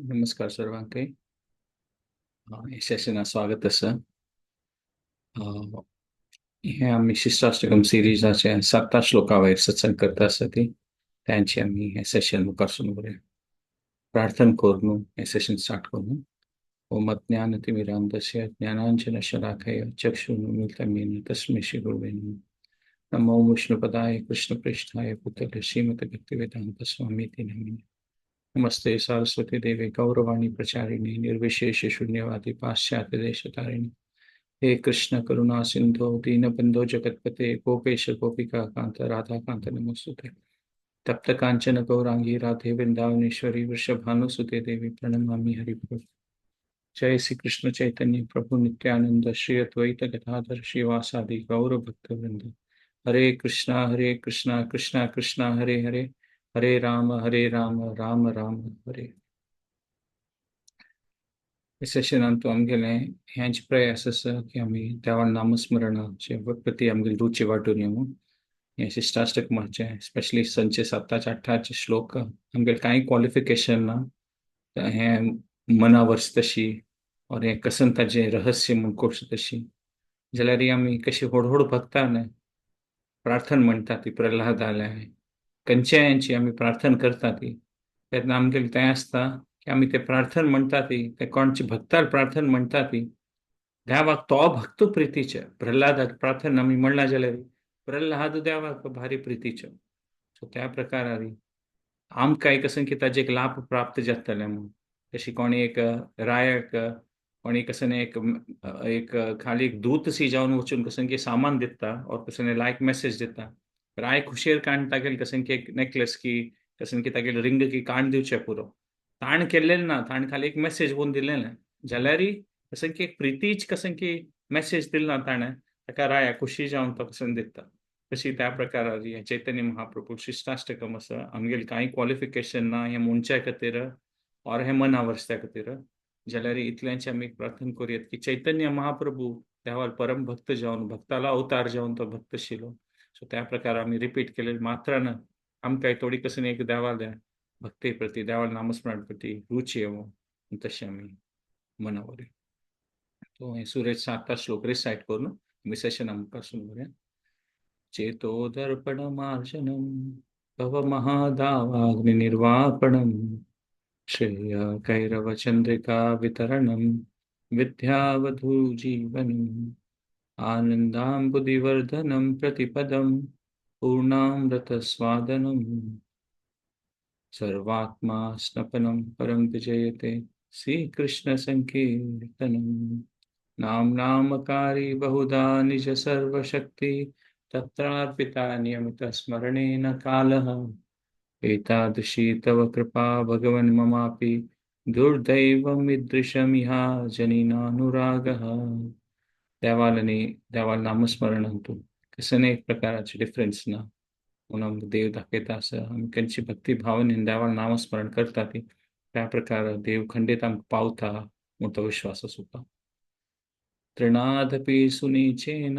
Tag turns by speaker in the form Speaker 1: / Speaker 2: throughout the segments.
Speaker 1: नमस्कार सर्वांक. हे सेशनात स्वागत आसा. हे आमी शिष्टाष्टकम सिरीजाचे सात श्लोका वयर सत्संग करता आसा ती त्यांची आमी हे सेशन मुखार सुरू करूया. प्रार्थना करून हे सेशन स्टार्ट करून. ओम अज्ञानतिमिरान्धस्य ज्ञानाञ्जनशलाकया चक्षुरुन्मीलितं येन तस्मै श्रीगुरवे नमः. नमो विष्णुपदाय कृष्णप्रेष्ठाय भूतले श्रीमते भक्तिवेदान्त स्वामीति नामिने. नमस्ते सारस्वती देवे गौरवाणी प्रचारिणी निर्विशेष शून्यवादी पाश्चात्य देशतारिणी. हे कृष्ण करुणा सिंधो दीनबंधो जगतपते गोपेश गोपिका कांत राधा कांत नमोस्तुते. तप्त कांचन गौरांगी राधे वृंदावनेश्वरी वृषभानुसुते देवी प्रणमामि हरिप्रिये. जय श्री कृष्ण चैतन्य प्रभु नित्यानंद श्री अद्वैत गदाधर श्रीवासादि गौर भक्तवृंद. हरे कृष्णा हरे कृष्णा कृष्णा कृष्णा हरे हरे, हरे राम राम राम हरे. हे सेशनांत आमगेले हेंच प्रयास आसा की आमी देवा नामस्मरणाचे प्रती आमगेली रुची वाडून येवं. हें शिष्टाष्टक म्हणचें स्पेशली संचे साताचे आठाचे श्लोक आमगेलें कांय क्वॉलिफिकेशन ना, हें मना वर्स तशी और हें कसन ताजें रहस्य म्हूण कोर्स तशी जाल्यार आमी कशी व्हड व्हड भक्ता न्हय प्रार्थना म्हणटा ती प्रल्हादाल्या खंयच्याची आमी प्रार्थना करता ती तेन्ना आमगेलें तें आसता की आमी ते प्रार्थना म्हणटा ती ते कोणची भक्तार प्रार्थना म्हणटा ती देवाक तो भक्त प्रितीचे. प्रल्हादाक प्रार्थना आमी म्हणला जाल्यार प्रल्हाद देवाक भारी प्रितीचे. सो त्या प्रकारारी आमकां एक कसं की ताजे एक लाभ प्राप्त जातलें म्हूण. तशी कोणी एक रायाक कोणी कसं एक एक खाली एक दूत सी जावन वचून कसं की सामान दिता और कसं लायक मेसेज दिता, राय खुशेर काण तागेल कसं की एक नेकलेस की कसं की तागेल रिंग की काण दिवचें पुरो. ताण केल्लें ना, ताण खाली एक मेसेज बरोवन दिलें ना जाल्यार कसं की एक प्रितीच कसं की मेसेज दिल ना ताणें ताका राया खुशी जावन तो कसं दिता. तशी त्या प्रकारार चैतन्य महाप्रभू शिष्टाष्टकम आसा. आमगेलें कांय क्वॉलिफिकेशन ना हें म्हणच्या खातीर और हें मना वर्सत्या खातीर, जाल्यार इतल्यांचे आमी प्रार्थना करुयात की चैतन्य महाप्रभू देवाल परम भक्त जावन भक्ताला अवतार जावन तो भक्त आशिल्लो. सो त्या प्रकार आमी रिपीट केले मात्रान आमकां थोडी कसन एक देवाल्या भक्ती प्रती देवाल नामस्मरण प्रती रुची येवं तशें आमी मना वरया. तो हें सुरेश सात श्लोक रिसायट करून आमी सेशन मुखार सुरू करुया. चेतो दर्पण मार्जनम भव महादावाग्नि निर्वापणम श्रेय कैरव चंद्रिका वितरणम विद्यावधू जीवनम आनंदाम्बुधिवर्धनं प्रतिपदं पूर्णामृतस्वादनं सर्वात्मा स्नपनं परं विजयते श्रीकृष्णसङ्कीर्तनं. नाम नामकारी बहुधा निज सर्वशक्ति तत्रार्पिता नियमितस्मरणेन कालः. एतादृशी तव कृपा भगवन् ममापि दुर्दैवमिदृशमिहा जनिनानुरागः. देवाल आनी देवाल नामस्मरण तूं कसं एक प्रकाराचे डिफरन्स ना म्हणून आमकां देव दाखयता आसा. आमी खंयची भक्ती भावनेन देवाल नामस्मरण करता ती त्या प्रकार देव खंडीत आमकां पावता म्हूण तो विश्वास आसुपा. तृणादपि सुनीचेन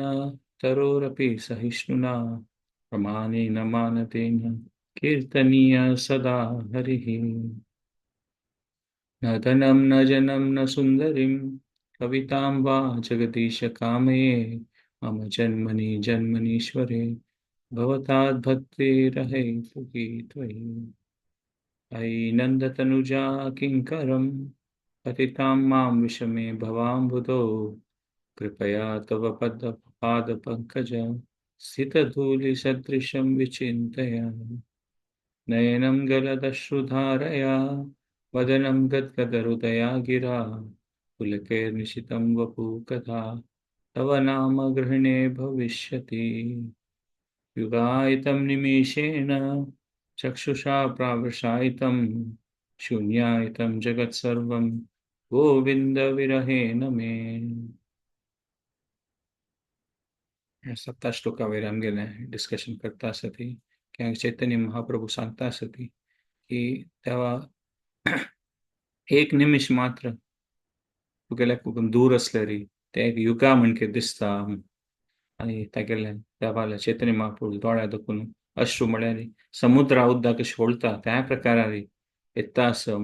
Speaker 1: तरोरपि सहिष्णुना प्रमाणेन मानदेन कीर्तनीय सदा हरिः. न धनं न जनं न सुन्दरीं कवितां वा जगदीश कामये मम जन्मनि जन्मनीश्वरे भवताद् भक्तिरहेतुकी त्वयि. अयि नन्दतनुजा किङ्करं पतितां मां विषमे भवाम्बुधौ कृपया तव पद पादपङ्कज स्थितधूलिसदृशं विचिन्तय. नयनं गलदश्रुधारया वदनं गद्गदहृदया गिरा पुलकैर्निशितं वपु कथा तव नाम गृह्णे भविष्यति. युगायितं निमिषेण चक्षुषा प्रावृषायितं शून्यायितं जगत्सर्वं गोविंद विरहेण मे. सत्ता श्लोका वयर आमगेलें डिस्कशन करता आसा ती की चैतन्य महाप्रभू सांगता आसा ती की तेवा एक निमिश मात्र तुगेल्या दूर असल्यारी ते एक युगा म्हणके दिसता. आनी तागेले देवाले चैतन्य महाप्रभू दोळ्या दाखून अश्रू म्हळ्यार समुद्रा उदक कशें होळता त्या प्रकारारी येता आसा.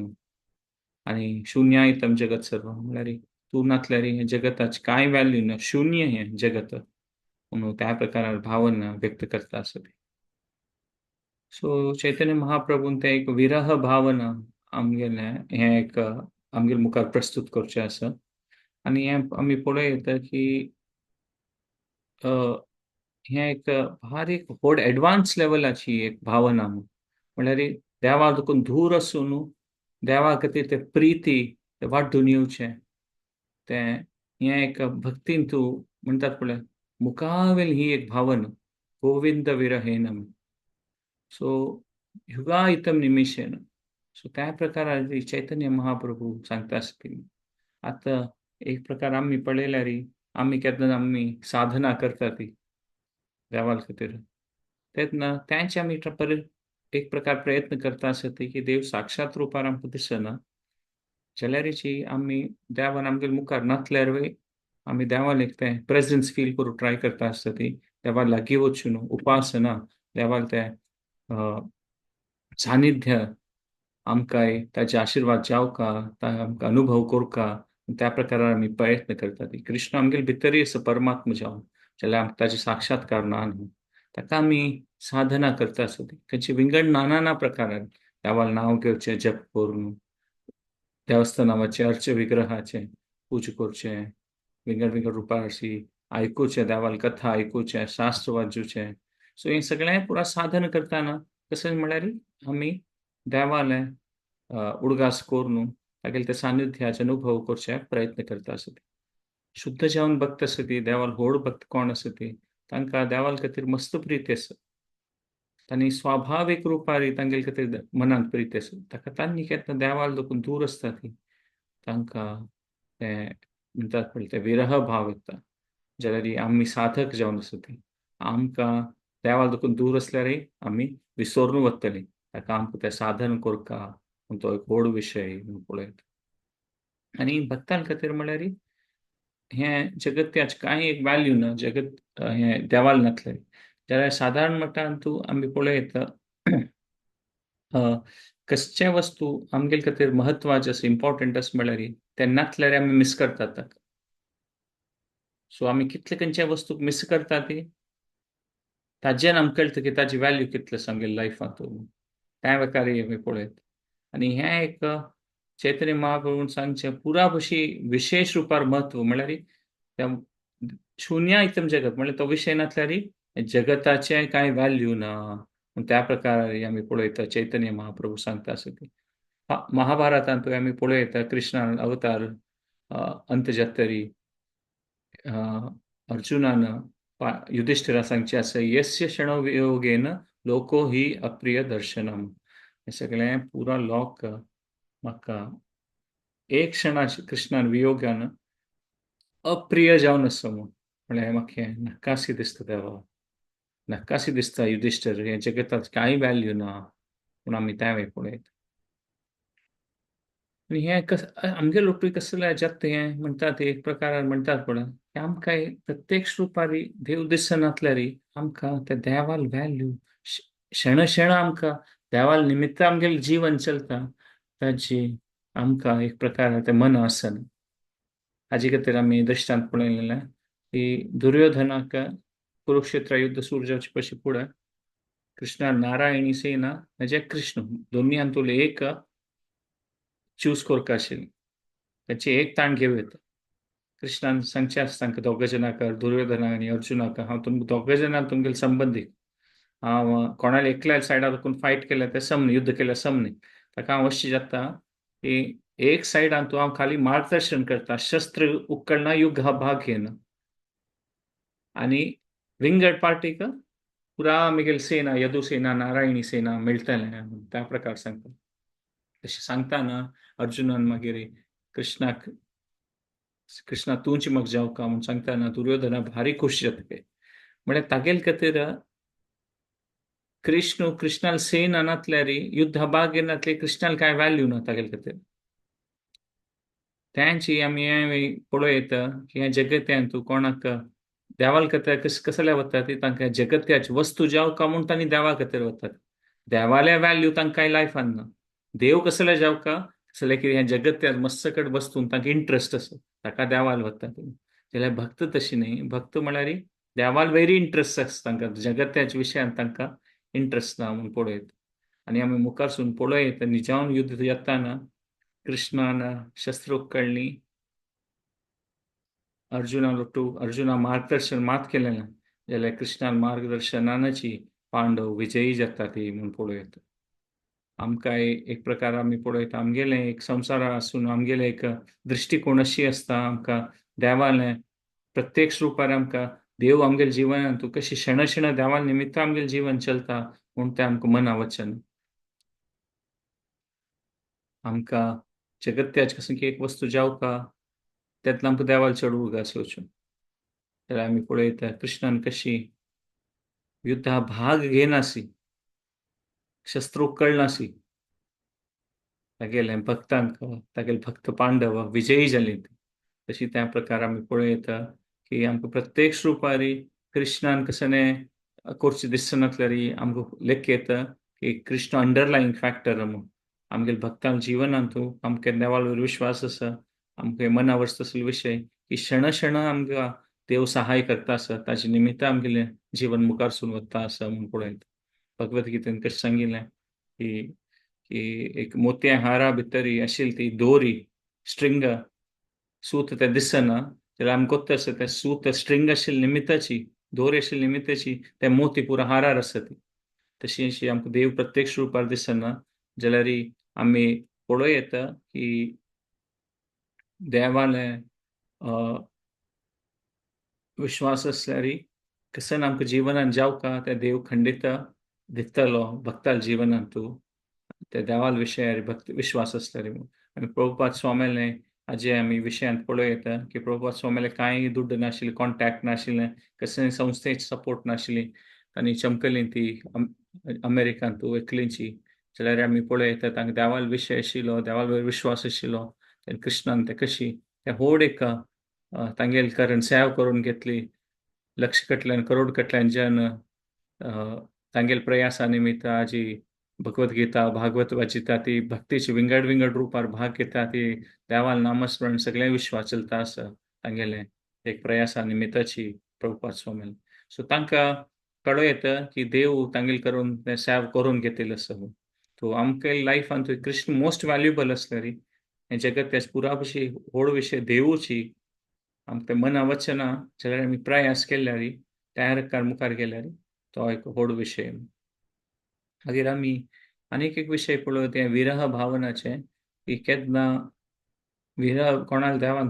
Speaker 1: आनी शून्यायतम जगत सर्व म्हळ्यार तूं नासल्यार हें जगताची कांय व्हॅल्यू ना, शून्य हें जगत म्हणून त्या प्रकारार भावना व्यक्त करता आसता. सो चैतन्य महाप्रभून तें एक विरह भावना आमगेलें हें एक आमगेले मुखार प्रस्तुत करचें आसा. आनी हें आमी पळयता की हें एक भारी एक व्हड एडवान्स लेवलाची एक भावना, म्हळ्यार देवा देखून दूर आसून देवा खातीर तें प्रिती तें वाडून येवचें, तें हें एक भक्तीन तूं म्हणटात पळय मुखावेल ही एक भावना गोविंद विरहेन. सो युगायतम निमिशेन. सो त्या प्रकारार चैतन्य महाप्रभू सांगता आसता. आतां एक प्रकार आमी पळयल्यार आमी केन्ना आमी साधना करता ती देवा खातीर तेन्ना तेंचे आमी एक प्रकार प्रयत्न करता आसता की देव साक्षात रुपार आमकां दिसना जाल्यारची आमी देवान आमगेले मुखार नासल्यार आमी देवान एक तें प्रेजन्स फील करूंक ट्राय करता आसता ती देवा लागीं वचून उपासना देवाल तें सानिध्य आमकां ताजे आशिर्वाद जावका, आमकां अनुभव करका, त्या प्रकारार आमी प्रयत्न करता ती. कृष्ण आमगेले भितरय आसा परमात्मा जावन, जाल्यार आमकां ताजे साक्षात्कार ना न्हू, ताका आमी साधना करता आसता ती खंयची विंगड नाना ना प्रकारान देवाल नांव घेवचें, जप करून देवस्थानाचे अर्च विग्रहाचें पूजा करचें, विंगड विंगड रुपाची आयकुचें, देवाल कथा आयकुचें, शास्त्र वाचुचें. सो हें सगळें पुरा साधन करतना कशें म्हळ्यार आमी देवालें उडगास करून तागेले ते सानिध्याचे अनुभव करचे प्रयत्न करता आसता. शुद्ध जावन भक्त आसा ती, देवाल व्हड भक्त कोण आसा ती, तांकां देवाल खातीर मस्त प्रीती आसा, तांणी स्वाभावीक रुपार तांगेले खातीर मनांत प्रीती आसा. ताका तांणी केन्ना देवाल देखून दूर आसता ती, तांकां तें म्हणटात पळय तें विरह भाव येता. जाल्यार आमी साधक जावन आसा ती, आमकां देवाल देखून दूर आसल्यारय आमी विसरून वतली, ताका आमकां तें साधन करका म्हूण तो एक व्हड विशय पळयता. आनी भक्तां खातीर म्हळ्यार हें जगत्याच कांय एक व्हॅल्यू ना, जगत हें देवाल नासलें जाल्यार सादारण मटान तूं आमी पळयता कसचे वस्तू आमगेले खातीर म्हत्वाचे आसा, इम्पॉर्टंट आसा म्हळ्यार तें नासल्यार आमी मिस करतात ताका. सो आमी कितले खंयच्या वस्तूक मिस करता ती ताजेन आमकां कळटा की ताजी व्हॅल्यू कितली आसा आमगेल्या लायफांत, त्या प्रकारे आमी पळयता. आनी हें एक चैतन्य महाप्रभून सांगचें पुरा भशी विशेश रुपार म्हत्व म्हळ्यार त्या शुन्य इतम जगत म्हळ्यार तो विशय नासल्यार जगताचें कांय व्हॅल्यू ना, त्या प्रकारे आमी पळयता चैतन्य महाप्रभू सांगता आसा ती. महाभारतांत आमी पळयता कृष्णान अवतार अंत जातरी अर्जुनान युधिष्ठिरा सांगचें आसा यस्य क्षण वियोगेन लोको ही अप्रिय दर्शनम. हें सगळें पुरा लोक म्हाका एक क्षणाची कृष्णान वियोगान अप्रिय जावन आसा म्हूण, म्हळ्यार म्हाका हें नाकाशी दिसता देवा, नाकाशी दिसता युधिष्ठिर, हें जगतात कांय व्हॅल्यू ना म्हूण आमी तें पळयता. आनी हें कस आमगे लोकूय कसलें जाता हें म्हणटात एक प्रकारान म्हणटात पळय आमकां प्रत्यक्ष रुपारी देव दिसनासल्यार आमकां त्या देवाल व्हॅल्यू क्षण क्षण आमकां देवाल निमित्त आमगेलें जीवन चलता ताजी आमकां एक प्रकार तें मन आसना. हाजे खातीर आमी दृश्टांत पळयलेलें की दुर्योधनाक कुरुक्षेत्र युद्ध सुरू जावचे पयलीं फुडें कृष्णा नारायणी सेना म्हणजे कृष्ण दोन्ही हातूंतलें एक चूज करपा आशिल्लें, ताची एक ताण घेवं येता. कृष्णान सांगचें आसता तांकां दोग जाणांक, दुर्योधनाक आनी अर्जुनाक, हांव तुमकां दोग जाणांक तुमगेले संबंदीक, हांव कोणाल्या एकल्या सायडार वचून फायट केल्यार तें सम न्ही, युद्ध केल्यार सम न्ही, ताका हांव अशें जाता की एक सायडान तूं हांव खाली मार्गदर्शन करता, शस्त्र उखलना युग भाग घेना, आनी विंगड पार्टीक पुरा आमगेली सेना यदुसेना नारायणी सेना मेळटलें त्या प्रकार सांगता. तशें सांगतना अर्जुनान मागीर कृष्णाक कृष्णा तूंच म्हाका जावका म्हूण सांगतना दुर्योधना भारी खूश जाता. म्हळ्यार तागेले खातीर कृष्ण कृष्णाल सेना नासल्यार युद्धा भाग घेनासले कृष्णाल कांय व्हॅल्यू ना तागेले खातीर. तेंची आमी हें पळयता की ह्या जगत्यान तूं कोणाक देवाल खातीर कसल्या वता ती तांकां जगत्याची वस्तू जावका म्हूण तांणी देवा खातीर वतात, देवाले व्हॅल्यू तांकां लायफान ना. देव कसले जावका जाल्यार कितें हें जगत्यात मस्सकट वस्तून तांकां इंट्रस्ट आसा, ताका देवाल वता तुमी. जाल्यार भक्त तशी न्ही. भक्त म्हळ्यार देवाल वेरी इंट्रस्ट आसता तांकां, जगत्याच्या विशयान तांकां इंट्रस्ट ना म्हूण पळयत. आनी आमी मुखारसून पळयत निजावन युद्ध येताना कृष्णान शस्त्र उखळ्ळी, अर्जुना लोटू अर्जुना मार्गदर्शन मात केलें ना जाल्यार कृष्णान मार्गदर्शनानची पांडव विजयी जाता ती म्हूण पळयत. आमकां एक प्रकार आमी पळयता आमगेलें एक संवसार आसून आमगेलें एक दृश्टिकोण अशी आसता, आमकां देवालें प्रत्यक्ष रुपार आमकां देव आमगेले जिवनांत तूं कशी क्षण क्षण देवा निमित्त आमगेलें जीवन चलता म्हूण तें आमकां मना वचना. आमकां जगत्याच कसली एक वस्तू जावका तेतलो आमकां देवाल चड उडगास येवचो. जाल्यार आमी पळयता कृष्णान कशी युद्धा भाग घेनासी, शस्त्र उखळनासी, तागेले भक्तांक तागेले भक्त पांडव विजयी जाली. तशी त्या प्रकार आमी पळयता की आमकां प्रत्यक्ष रुपारी कृष्णान कसने करचें दिसनासल्यार आमकां लेख येता की कृष्ण अंडरलायींग फॅक्टर म्हूण आमगेले भक्तांक जिवनांत आमकां देवावर विश्वास आसा, आमकां मनावर तसलो विशय की क्षण क्षण आमकां देव सहाय करता आसा, ताजे निमित्त आमगेलें जीवन मुखार सून वता आसा म्हूण पळयता. भगवद्गीतेन कशें सांगिल्लें की की एक मोतयां हारा भितर आशिल्ली ती दोरी स्ट्रिंग सूत तें दिसना जाल्यार आमकां कोत्ता आसा तें सूत स्ट्रिंग आशिल्ले निमित्ताची दोरी आशिल्ले निमित्ताची तें मोती पुरा हारार आसा ती. तशी अशी आमकां देव प्रत्यक्ष रुपार दिसना जाल्यार आमी पळोवं येता की देवालें विश्वास आसल्यार कसन आमकां जिवनान जावका तें देव खंडीत दितलो भक्ताल जिवनांत तूं त्या देवाल विशयार भक्त विश्वास आसल्यार. आनी प्रभुपाद स्वामीले हाजे आमी विशयांत पळोवं येता की प्रभुपाद स्वामीले कांय दुड्ड नाशिल्ले, कॉन्टॅक्ट नाशिल्लें, कसले संस्थेच सपोर्ट नाशिल्ली, तांणी चमकली ती अमेरिकांत एकलींची. जाल्यार आमी पळोवं येता तांकां देवाल विशय आशिल्लो, देवाल विश्वास आशिल्लो, कृष्णान ते कशी ते व्हड एक तांगेल कारण सेव करून घेतली. लक्ष कटल्यान करोड कटल्यान जन तांगेल प्रयासा निमित्त आजी भगवद्गीता भागवत वाचिता ती भक्तीची विंगड विंगड रुपार भाग घेता ती देवाल नामस्मरण सगळें विश्वास चलता आसा तांगेलें एक प्रयासा निमित्ताची प्रभुपाद स्वामीन. सो तांकां कळो येता की देव तांगेल करून तें सेव करून घेतिल्लें आसा. तो आमकां लायफान कृष्ण मोस्ट व्हॅल्युएबल आसल्यार हें जगत त्या पुरा भशेन व्हड विशय देवूची आमकां मना वचना जाल्यार आमी प्रयास केल्यार तयार मुखार गेल्यार तो एक व्हड विशय. मागीर आमी आनीक एक विशय पळोवया तें विरह भावनाचें की केन्ना विरह कोणाक देवान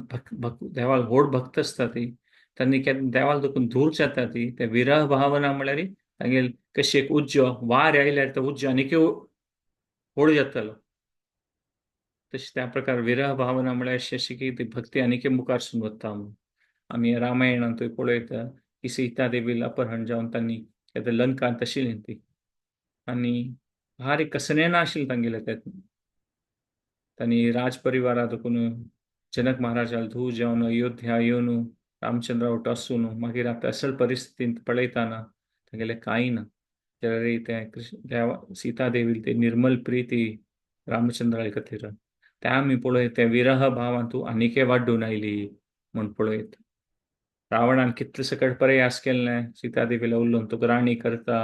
Speaker 1: देवाल व्हड भक्त आसता ती तांणी केन्ना देवाल देखून दूर जाता ती ते विरह भावना म्हळ्यार तांगेल कशी एक उज्जो वार आयल्यार तो उज्जो आनीक व्हड जातालो. तशें त्या प्रकार विरह भावना म्हळ्यार अशी अशी की ती भक्ती आनीक मुखार सून वता. आमी रामायणांतूय पळयता की सीता देवील अपहरण जावन तांणी लंकांत आशिल्ली ती आनी भारी कसने नाशिल्लें तांगेलें तें. तांणी राज परिवारा देखून जनक महाराजाल धूव जावन अयोध्या येवन रामचंद्रा वट आसून मागीर आतां असल परिस्थितींत पळयताना तांगेलें कांय ना. जाल्यार तें कृष्ण सीता देवील ते निर्मल प्रिती रामचंद्रा खातीर तें आमी पळयत तें विरह भावान तूं आनीकय वाडून आयली म्हूण पळयत. रावणान कितले सकट प्रयास केल्ले सीता देवीला उलोवन तुका राणी करता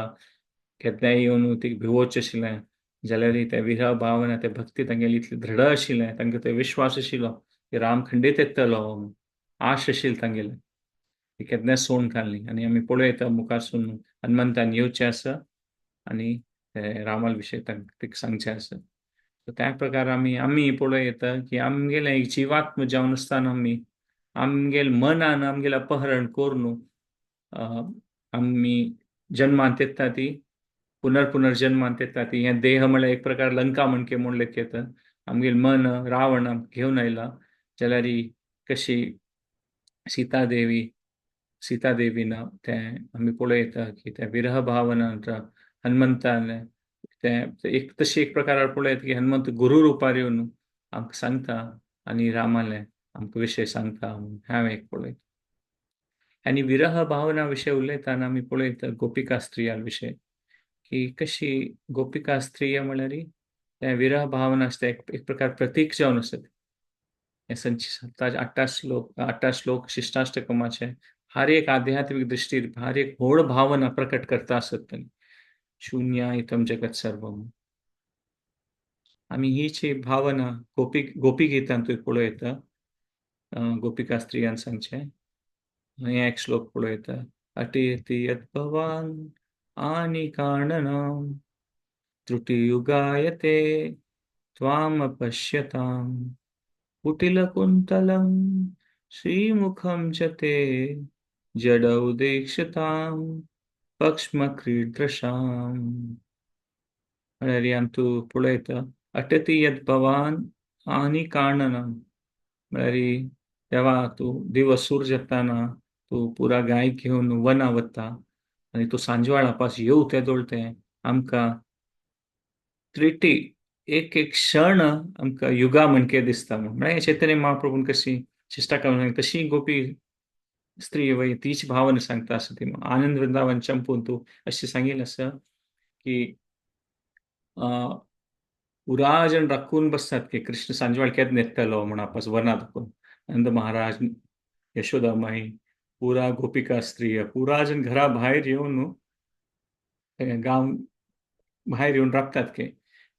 Speaker 1: केन्नाय येवन ती भिवोच आशिल्लें जाल्यार तें विरह भावना ते भक्ती तांगेली इतली दृढ आशिल्लें, तांकां ते विश्वास आशिल्लो की राम खंडीत येतलो, आश आशिल्ली तांगेली ती केन्नाच सोडून घालली. आनी आमी पळयता मुखारसून हनुमंतान येवचें आसा आनी ते रामाल विशय तांकां सांगचें आसा. त्या प्रकार आमी आमी पळयता की आमगेलें एक जिवात्म जावन आसतना आमी आमगेले मनान आमगेलें अपहरण करून आमी जन्मांत येता ती पुनर्पुनर्जन्मांत येता ती. हें देह म्हळ्यार एक प्रकार लंका म्हणके म्हूण लेखयता. आमगेलें मन रावण घेवन आयला जाल्यार कशी सीता देवी सीता देवीन तें आमी पळयता की तें विरह भावनांत हनुमंतान तें एक तशी एक प्रकार पळयता की हनुमंत गुरू रुपार येवन आमकां सांगता आनी रामालें आमकां विशय सांगता हांवें एक पळयता. आनी विरह भावना विशय उलयतना आमी पळयता गोपिका स्त्रिया विशय की कशी गोपिका स्त्रिया म्हळ्यार तें विरह भावना आसता, एक प्रकार प्रतीक जावन आसता. हे संची 7 8 श्लोक, 8 श्लोक शिष्टाष्टकमाचे हर एक आध्यात्मिक दृष्टीर हर एक व्हड भावना प्रकट करता आसत तांणी. शून्यायतम जगत सर्वम. आमी ही जी भावना गोपी गोपी गीतांतूय पळोवं येता. गोपिका स्त्रियान सांगचें हें एक श्लोक पळोवं येता. अटेति यद् भवान् आनि काननां त्रुटियुगायते त्वामपश्यतां कुटिलकुन्तलं श्रीमुखं च ते जडौ दीक्षतां पक्ष्मक्रीडृशां. म्हळ्यार आमतूं पळयता, अटति यद् भवान आनी काननां, म्हळ्यार तेवा तूं दिवस सूर जाताना तूं पुरा गाय घेवन वना वता आनी तूं सांजवेळा पास येव तेदोळ तें आमकां त्रिटी एक एक क्षण आमकां युगा म्हणके दिसता. म्हूण म्हळ्यार चैतन्य महाप्रभून कशी शिष्टा तशी गोपी स्त्री वय तीच भावना सांगता आसा ती. आनंद वृंदावन चंपून तूं अशें सांगिल्लें आसा की पुरा जण राखून बसतात की कृष्ण सांजवेळ केन्ना येतलो म्हूण आपस वनात दाखोवन. नंद महाराज, यशोदा माई, पुरा गोपिका स्त्री, पुरा जण घरा भायर येवन, गांव भायर येवन राबतात की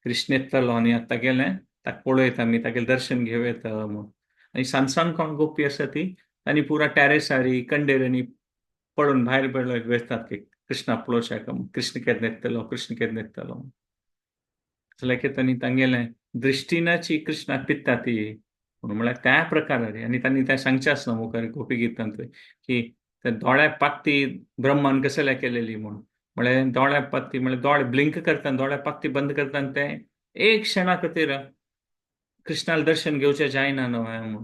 Speaker 1: कृष्ण येतलो आनी आतां गेलें ताका पळयता आमी, तागेलें दर्शन घेवं येता म्हूण. आनी सान सान कोण गोपी आसा ती आनी पुरा टॅरेसारी कंडेरांनी पडून भायर पडलो वेतात की कृष्णा पळोवच्याक, कृष्ण केन्ना येतलो, कृष्ण केन्ना येतलो. जाल्यार की तांणी तांगेलें दृश्टीनाची कृष्णाक पित्ता ती म्हणून, म्हळ्यार त्या प्रकारार. आनी तांणी तें सांगचें आसना मुखार गोपी गीतांत की त्या दोळ्या पात्ती ब्रह्मान कसल्या केलेली म्हूण. म्हळ्यार दोळ्या पात्ती म्हळ्यार दोळे ब्लिंक करता, दोळ्या पात्ती बंद करता, ते एक क्षणा खातीर कृष्णाला दर्शन घेवचें जायना न्हय म्हूण.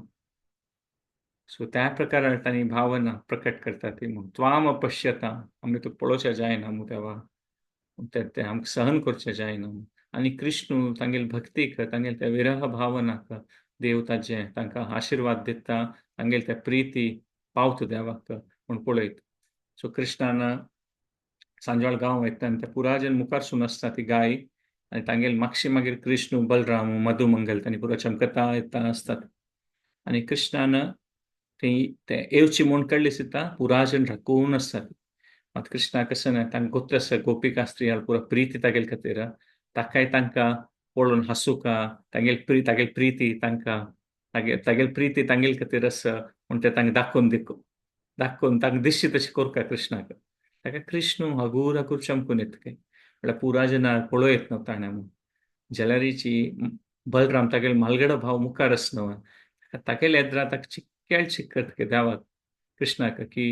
Speaker 1: सो त्या प्रकारार तांणी भावना प्रकट करता ती म्हूण. त्वाम पश्यता, आमी तुका पळोवचें जायना म्हूण तेवा ते आमकां सहन करचें जायना. आनी कृष्ण तांगेले भक्तीक, तांगेले त्या विरह भावनाक देव ताजे तांकां आशिर्वाद दिता, तांगेले त्या प्रिती पावता देवाक म्हूण पळयत. सो कृष्णान सांजवेळ गांव वयता आनी त्या पुराजन मुखार आसता ती गाय आनी तांगेले मागशी मागीर कृष्ण, बलराम, मधुमंगल तांणी पुरा चमकता येता आसतात. आनी कृष्णान ती ते येवची म्हूण कळ्ळी सुद्दां पुराजन राखून आसतात. मात कृष्णा कशें ना, तांकां गोत्र आसा गोपिका स्त्रियां पुरा प्रिती तागेले खातीर, ताकाय तांकां पळोवन हांसूका, तांगेली तागेली प्रिती तांकां तागेली प्रिती तांगेले खातीर आसा म्हूण ते तांकां दाखोवन दिको दाखोवन तांकां दिसची तशें करता कृष्णाक. ताका कृष्ण हगूर हगूर चमकून येता काय, म्हळ्यार पुरा जनाक पळोवं येत न्हू ताणें म्हूण. जाल्यारीची बलराम तागेलो म्हालगडो भाव मुखार आसा न्हू, तागेले येद्रा ताका चिक्केल चिक्कत की देवाक कृष्णाक की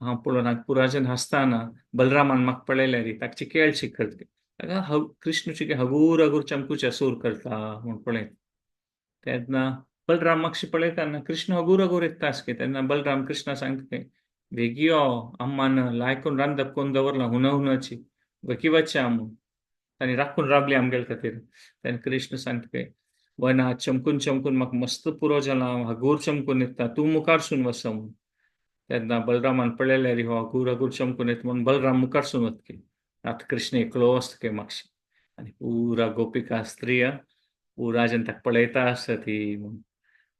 Speaker 1: हांव पळोवन पुराजन हांसताना बलरामान म्हाका पळयल्यार ताका चिकेळ चिकत, ताका कृष्ण चिके हगूर हगूर चमकूचे सूर करता म्हूण पळयत. तेन्ना बलराम मातशें पळयताना कृष्ण हगूर हगूर येता आसके. तेन्ना बलराम कृष्णा सांगता, वेगी यो, अम्मान लायकून रांदप करून दवरला हुन हुनाची, वेगी वच्चा म्हूण, तांणी राखून राबली आमगेले खातीर. तेन्ना कृष्ण सांगता, वना चमकून चमकून म्हाका मस्त पुरो जाला, हांव हगूर चमकून येता, तूं मुखारसून वच म्हूण. तेन्ना बलरामान पळयल्यार हो हगूर हगूर चमकून येता म्हूण बलराम मुखारसून वतके. आतां कृष्ण एकलो आसता काय मातशें आनी पुरा गोपिका स्त्रिया पुरा जन ताका पळयता आसता ती म्हूण.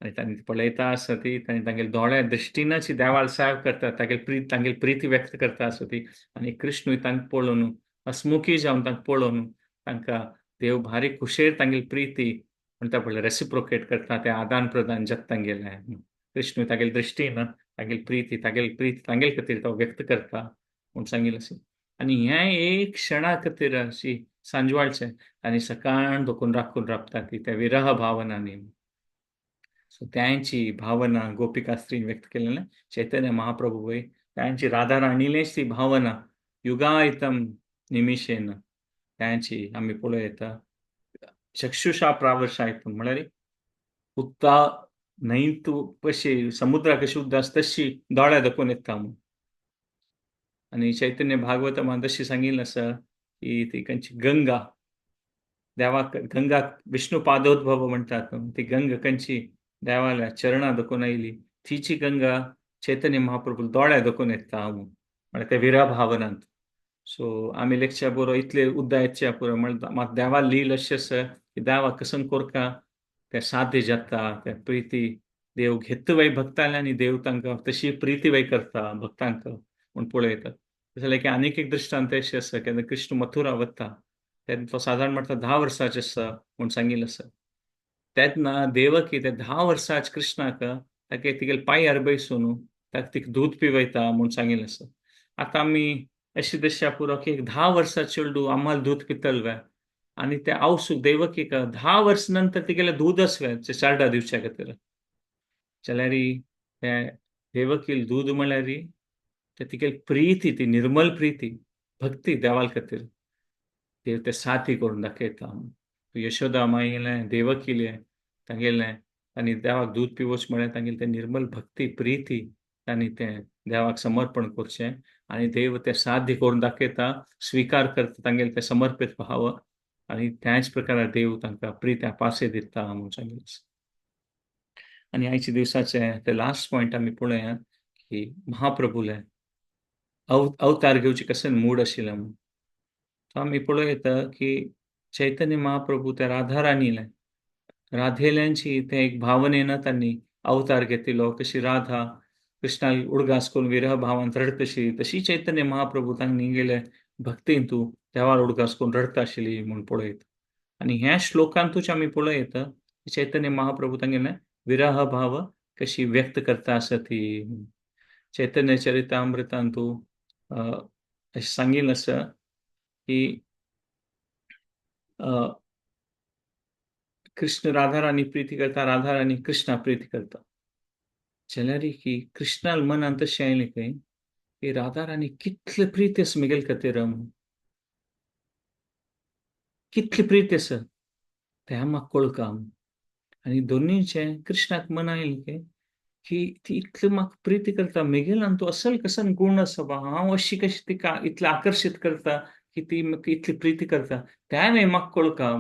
Speaker 1: आनी तांणी पळयता आसता ती, तांणी तांगेले दोळ्या दृश्टीनाची देवाल साहेब करता, तागेली प्रीत तांगेली प्रिती व्यक्त करता आसता ती. आनी कृष्णूय तांकां पळोवन हसमुखी जावन तांकां पळोवन तांकां देव भारी खुशेर तांगेली प्रिती म्हणटा पळय रेसिप्रोकेट करता, ते आदान प्रदान जाता तांगेलें. कृष्ण तागेले दृश्टीन तागेली प्रिती तागेली प्रीती तांगेले खातीर तो व्यक्त करता म्हूण सांगिल्लें आसा. आनी हें एक क्षणा खातीर अशी सांजवाळचें आनी सकाळ दोकून राखून राबता ती त्या विरह भावनांनी. सो त्यांची भावना गोपिका स्त्रीन व्यक्त केलेलें. चैतन्य महाप्रभू वय त्यांची राधा राणीलेच ती भावना युगायतम निमिषेन त्यांची आमी पळोवं येता. चक्षुषा प्रावर्षायतम म्हळ्यार उदका न्हंय तूं कशी समुद्रा कशी उदक आसा तशी दोळ्या दाखोवन येता म्हूण. आनी चैतन्य भागवतमान तशी सांगिल्लें आसा की ती खंयची गंगा देवाक गंगा विष्णू पादोद्भव म्हणटात, ती गंगा खंयची देवाल्या चरणा दाखोवन आयली, तिची गंगा चैतन्य महाप्रभू दोळ्या दाखोवन येता म्हूण, म्हळ्यार त्या विरह भावनांत. सो आमी लेखच्या बरो इतले उद्दा येतच्या पुरो म्हळ्यार मात देवा लील अशें आसा की देवा कसन कोरका ते साध्य जाता, ते प्रिती देव घेत वय भक्ताले आनी देव तांकां तशी प्रिती वय करता भक्तांक म्हूण पळयतात. जाल्यार की आनीक एक दृश्टांत अशें आसा केन्ना कृष्ण मथुरा वता तेन्ना तो सादारण म्हणटा 10 वर्सांचे आसा म्हूण सांगिल्लें आसा. तेन्ना देवकी ते 10 वर्सांच कृष्णाक ताका तिगेले पांयार बैसून ताका तिका दूद पिवयता म्हूण सांगिल्लें आसा. आतां आमी अशी दशा पुरो की एक 10 वर्सां चेडूं आम्हाला दूद पितल वे आनी ते आवसूक देवकीक 10 वर्स नंतर तिगेलें दूद वे चारडा दिवच्या खातीर. जाल्यार ते देवकील दूद म्हळ्यार ते तिगेली प्रिती, ती निर्मल प्रिती भक्ती देवाल खातीर देव ते साथी करून दाखयता. यशोदा माईलें देवकीलें तांगेलें आनी देवाक दूद पिवोच म्हळ्यार तांगेलें तें निर्मल भक्ती प्रिती तांणी तें देवाक समर्पण करचें आनी देव तें साध्य करून दाखयता, स्विकार करता तांगेलें तें समर्पीत भाव आनी त्याच प्रकारान देव तांकां प्रित्या पासे दिता म्हूण सांगिल्लें. आनी आयच्या दिवसाचे ते लास्ट पॉयंट आमी पळोवया की महाप्रभूले अवतार घेवचे कशें मूड आशिल्लें म्हूण. तो आमी पळोवं की चैतन्य महाप्रभू त्या राधाराणीले राधेल्यांची ते एक भावनेन तांणी अवतार घेतिल्लो. कशी राधा कृष्णाक उडगास करून विरह भावान रडतशी तशी चैतन्य महाप्रभू तांणी गेले भक्तीन तूं देवार उडगास करून रडटा आशिल्ली म्हूण पळयत. आनी ह्या श्लोकांतूच आमी पळयत चैतन्य महाप्रभू तांगेले विरह भाव कशी व्यक्त करता आसा ती. चैतन्य चरितामृतांतू अशें सांगिल्लें आसा की कृष्ण राधाराणी प्रीती करता, राधाराणी कृष्णा प्रीती करता. जाल्यार की कृष्णाल मनान तशें आयलें खंय की राधाराणी कितले प्रीती आसा म्हगेले खातीर, कितली प्रीती आसा तें म्हाका कळका. आनी दोनीचें कृष्णाक मन आयलें खंय की ती इतली म्हाका प्रिती करता, म्हगेल्यान आनी तूं असल कसन गूण आसा बा, हांव अशी कशी तिका इतलें आकर्शीत करता की ती म्हाका इतली प्रिती करता तें म्हाका कळका.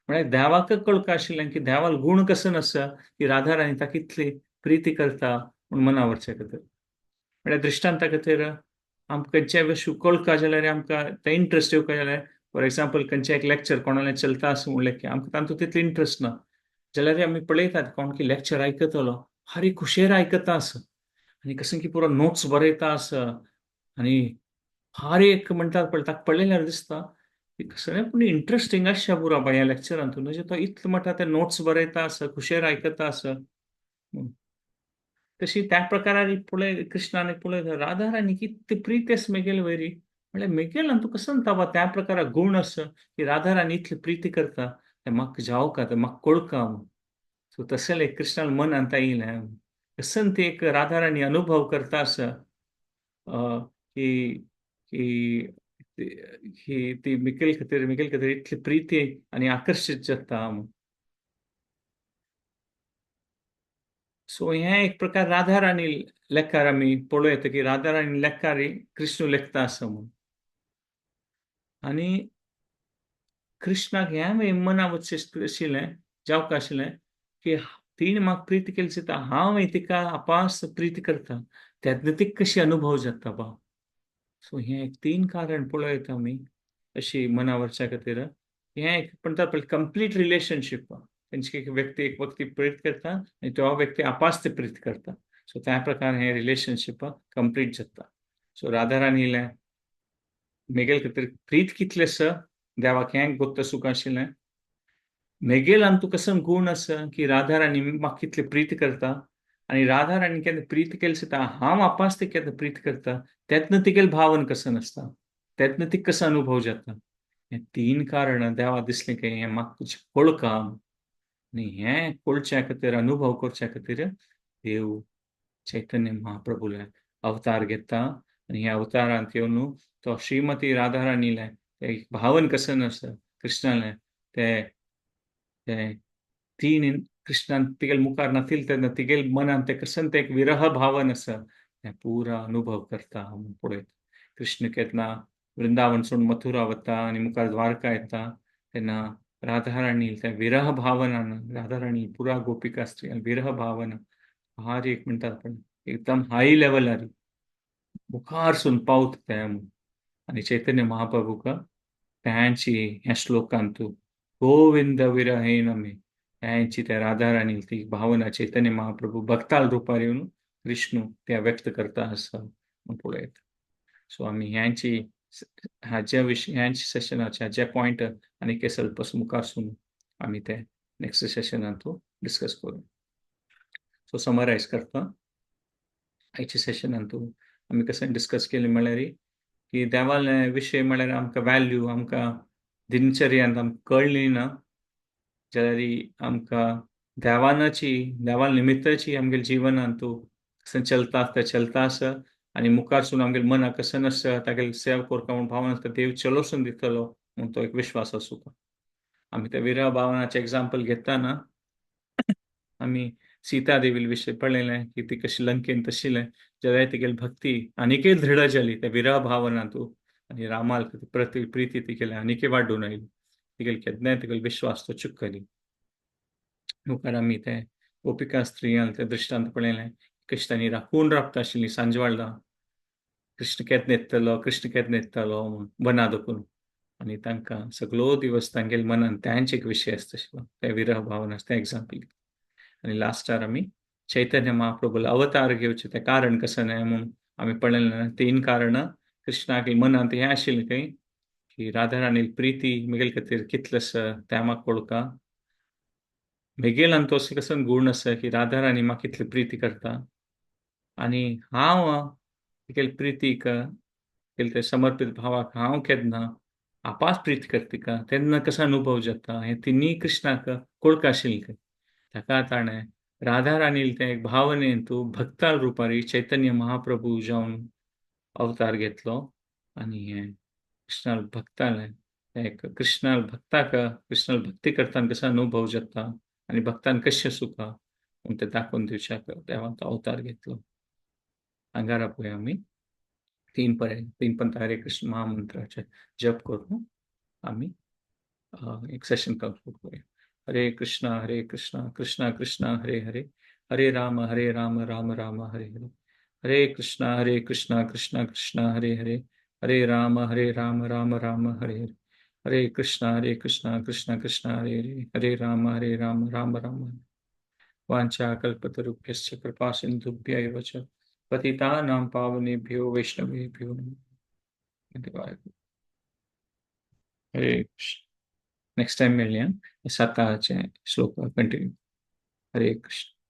Speaker 1: म्हळ्यार देवाक कळका आशिल्लें की देवाल गूण कसन आसा की राधाराणी ताका इतली प्रिती करता म्हूण मनावरचे खातीर. म्हळ्यार दृश्टांता खातीर आमकां खंयच्याय वस्तू कळका जाल्यार आमकां तें इंट्रस्ट येवका जाल्यार फॉर एग्जाम्पल खंयचें एक लेक्चर कोणालें चलता आसूं म्हणलें की आमकां तातूंत तितलें इंट्रस्ट ना जाल्यार आमी पळयतात कोण की लेक्चर आयकतलो भारी खुशेर आयकता आसा आनी कशें की पुरो नोट्स बरयता आसा आनी भारी एक म्हणटात पळय ताका पळयल्यार दिसता की कसलें पूण इंट्रस्टींग आसता पुरो बाय ह्या लेक्चरांतून, म्हणजे तो इतलो म्हणटा ते नोट्स बरयता आसा खुशेर आयकता आसा. तशी त्या प्रकारान पळय कृष्णान पळय राधाराणी कितली प्रीत आसा म्हगेले वयरी, म्हळ्यार म्हगेल्यान तूं कसो ताबा त्या प्रकारा गूण आसा की राधाराणी इतली प्रिती करता तें म्हाका जावका तें म्हाका कळका. सो तशें एक कृष्णान मनांत आयलें कसन ती एक राधाराणी अनुभव करता आसा की की ती मिकेल खातीर इतली प्रिती आनी आकर्शीत जाता. सो हें एक प्रकार राधाराणी लेखार आमी पळोवं येता की राधाराणी लेखार कृष्ण लेखता आसा म्हूण. आनी कृष्णाक हें मना आशिल्लें जावंक आशिल्लें की तिणें म्हाका प्रिती केली चिंता हांव तिका अपास प्रिती करता तेन्ना तिका कशी अनुभव जाता बा. सो हें एक 3 कारण पळोवं येता आमी अशी मनावरच्या खातीर. हें एक म्हणटा पळय कंप्लीट रिलेशनशीप, तेंची एक व्यक्ती एक व्यक्ती प्रीत करता आनी तो व्यक्ती आपास ते प्रीत करता. सो त्या प्रकार हें रिलेशनशीप कंप्लीट जाता. सो राधाराणीलें म्हगेले खातीर प्रीत कितलें आसा देवाक हें गोत्त सूख आशिल्लें, म्हगेल्यान तूं कसो गूण आसा की राधाराणी म्हाका कितली प्रीत करता आनी राधाराणी केन्ना प्रीत केली आसता हांव आपास ती केन्ना प्रीत करता तेन्ना तिगेलें भावन कसो नासता तेन्ना तिका कसो अनुभव जाता. हें 3 कारणां देवा दिसलें की हें म्हाका कळका आनी हें कळच्या खातीर अनुभव करच्या खातीर देव चैतन्य महाप्रभूले अवतार घेता आनी ह्या अवतारांत येवन तो श्रीमती राधाराणीलें तें भावन कसं नासता कृष्णालें तें तें 3 कृष्णान तिगेले मुखार नातील तेन्ना तिगेले मनान तें कसन तें एक विरह भावन आसा तें पुरा अनुभव करता म्हूण पळयत. कृष्ण केन्ना वृंदावन सोडून मथुरा वता आनी मुखार द्वारका येता तेन्ना राधाराणी त्या विरह भावनान राधाराणी पुरा गोपिका स्त्री विरह भावना भारी एक म्हणटात पण एकदम हाय लेवलार मुखार सून पावता तें. आनी चैतन्य महाप्रभूक त्यांची ह्या श्लोकांतू गोविंद विरहेन मे त्यांची त्या राधाराणी ती भावना चैतन्य महाप्रभू भक्ताल रुपार येवन विष्णू त्या व्यक्त करता आसा म्हूण पळयता. सो आमी ह्यांची हाज्या विशय ह्यांच्या सेशनाचे हाज्या पॉयंट आनी स्वल्प मुखार आमी ते नेक्स्ट सेशनांतू डिस्कस करूं. सो समरायज करता. आयच्या सेशनांतू आमी कशें डिस्कस केलें म्हळ्यार की देवाले विशय म्हळ्यार आमकां व्हॅल्यू आमकां दिनचर्यांत आमकां कळ्ळी ना जाल्यार आमकां देवानाची देवा निमित्ताची आमगेल्या जिवनांतू कशें चलता आसता चलता आसा आनी मुखारसून आमगेल्या मनाक कशें नासता तागेली सेवा करता म्हूण भावना आसता देव चलोसून दितलो म्हूण तो एक विश्वास आसूं. आमी त्या विरह भावनाचें एग्जाम्पल घेताना आमी सीता देवील विशय पळयलें की ती कशी लंकेन तशिलें जाल्यार तिगेली भक्ती आनीकय दृढ जाली त्या विरह भावनांतू आनी रामाल प्रति प्रीती तिगेली आनीकय वाडून आयली. तिगेली केन्नाय तिगेलो विश्वास तो चुकली. मुखार आमी ते गोपिका स्त्रियांक ते दृश्टांत पळयलें कशें तांणी राखून राबता आशिल्ली सांजवाडला कृष्ण केन्ना येतलो कृष्ण केन्ना येतलो म्हूण वना दखून आनी तांकां सगळो दिवस तांगेल्या मनान त्यांचे एक विशय आसता आशिल्लो ते विरह भावना तें एग्जाम्पल. आनी लास्टार आमी चैतन्य महाप्रभूला अवतार घेवचें तें कारण कशें न्हय म्हूण आमी पळयलें. तीन कारणां कृष्णाक मनांत हें आशिल्लें खंय की राधाराणी प्रीती मेगेले खातीर कितलें आसा तें म्हाका कळका मेगेल्यान तो असो कसो गूण आसा की राधाराणी म्हाका कितली प्रीती करता आनी हांव तिगेले प्रितीक तिगेले ते समर्पित भावाक हांव केन्ना आपास प्रीत करता तिका तेन्ना कसो अनुभव जाता हें तिनूय कृष्णाक कळका आशिल्लें खंय. ताका ताणें राधाराणील तें एक भावनेन तूं भक्ता रुपारी चैतन्य महाप्रभू जावन अवतार घेतलो आनी हें कृष्णाल भक्तालें एक कृष्णाल भक्ताक कृष्णाल भक्ती करताना कसो अनुभव जाता आनी भक्तान कशें सुखा म्हूण तें दाखोवन दिवच्याक देवान तो अवतार घेतलो. अंगारा पळय आमी तीन पर्यंत तीन पंत हरे कृष्ण महामंत्राचे जप करून आमी एक सेशन कंक्लूड करूया. हरे कृष्णा कृष्णा कृष्णा हरे हरे, हरे राम राम राम हरे हरे, हरे कृष्णा कृष्णा कृष्णा हरे हरे, हरे राम राम राम हरे हरे, हरे कृष्णा कृष्णा कृष्णा हरे हरे, हरे राम राम राम हरे. वाञ्छा कल्पतरुभ्यश्च कृपा सिन्धुभ्य एव च पतितानां पावनेभ्यो वैष्णवेभ्यो नमः. हरे कृष्ण. नेक्स्ट टाइम मेळया साताचे श्लोक कंटिन्यू. हरे कृष्ण.